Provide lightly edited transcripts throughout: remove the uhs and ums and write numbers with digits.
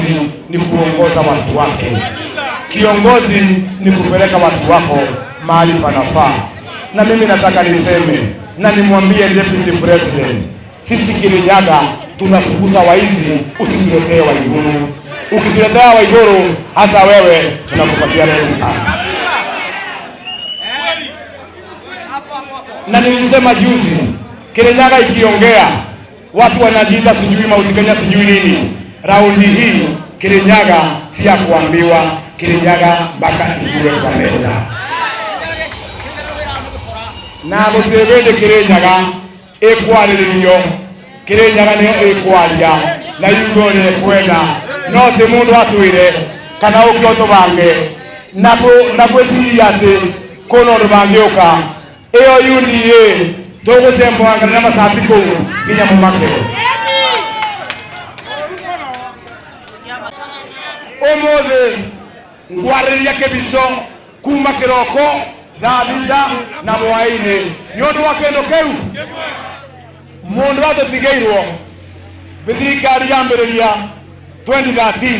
Kiongozi ni kuongoza watu wake, kiongozi ni kupeleka watu wako mahali panafaa. Na mimi nataka niseme na nimwambie Deputy President, sisi Kirinyaga tunafukuza waizi, usituletee Waiguru. Ukituletea Waiguru, hata wewe tunakupatia red card. Na nilisema juzi, Kirinyaga ikiongea watu wanajiita sijui Mount Kenya sijui nini. Raundi hii Kirinyaga si ya kuambiwa, Kirinyaga mpaka ikuwe kwa meza. Na gũtirĩ hĩndĩ Kirinyaga ĩkwarĩrĩrio, Kirinyaga nĩyo ĩkwaria na yuge ũrĩa ĩkwenda, no ti mũndũ atwĩre kana ũke ũtũbange na gwĩciria atĩ kwĩna ũndũ mangĩũka. Ĩyo UDA tũgũtembũrangana na macati kũu nginya mũmake. Ũmũthĩ ngwarĩrĩria Kĩbico kuma kĩroko thaa thita na hwaĩ-inĩ nĩ ũndũ wa kĩndũ kĩu mũndũ atũtigĩirwo thirikari yambĩrĩria 2013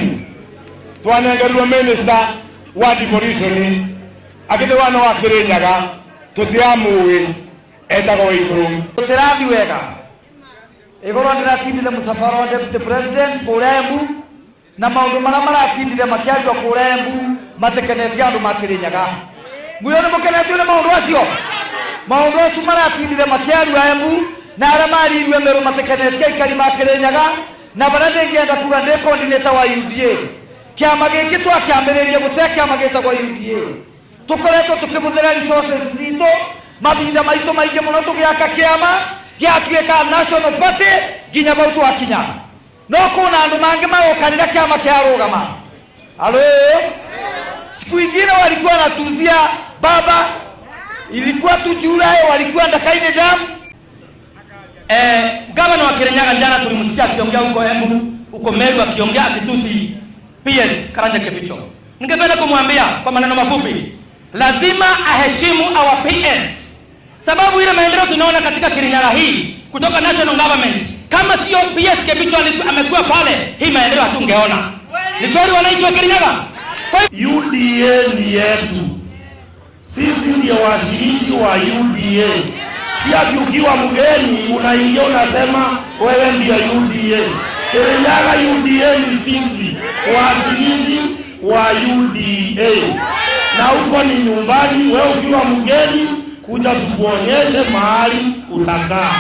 twanengerirwo minister wa devolution agĩthĩ no wa Kirinyaga tũtiramũĩ etagwo Waiguru. Tũtĩrathi wega igũrũ ndĩratindire mũcabara wa Deputy President kũrĩa Embu na maũndũ marĩa maratindire makĩario kũrĩa Embu matekenetie andũ ma Kirinyaga. Mwĩo nĩ mũkenetio nĩ maũndũ acio? Maũndũ acio maratindire makĩario Embu na arĩa maririo Meru matekenetie aikari ma Kirinyaga na barĩa ndĩngĩenda kuga ndĩ coordinator wa UDA. Kĩama gĩkĩ twakĩambĩrĩria gũte kĩama gĩtagwo UDA. Tũkoretwo tũkĩhũthĩra resources citũ mahinda maitũ maingĩ mũno tũgĩaka kĩama gĩatuĩka national party nginya bau twakinya. No kuna andũ mangĩ marokanĩra kĩama kĩarũgama. Alo, siku ingine walikuwa wanatuzia baba, ilikuwa tu Julai walikuwa Ndakaine Dam. Gavana wa Kirinyaga jana tulimsikia akiongea huko Embu, huko Meru akiongea akitusi PS Karanja Kibicho. Ningependa kumwambia kwa maneno mafupi, lazima aheshimu our PS. Sababu ile maendeleo tunaona katika Kirinyaga hii kutoka national government, kama sio PS Kibicho amekuwa pale, hii maendeleo hatungeona. Ni kweli wananchi wa Kirinyaga? Kwa UDA ni yetu. Sisi ndio washiriki wa UDA. Si ati ukiwa mgeni unaingia unasema wewe ndio UDA. Kirinyaga UDA ni sisi washiriki wa UDA. Na huko ni nyumbani, wewe ukiwa mgeni kuja tukuonyeshe mahali utakaa.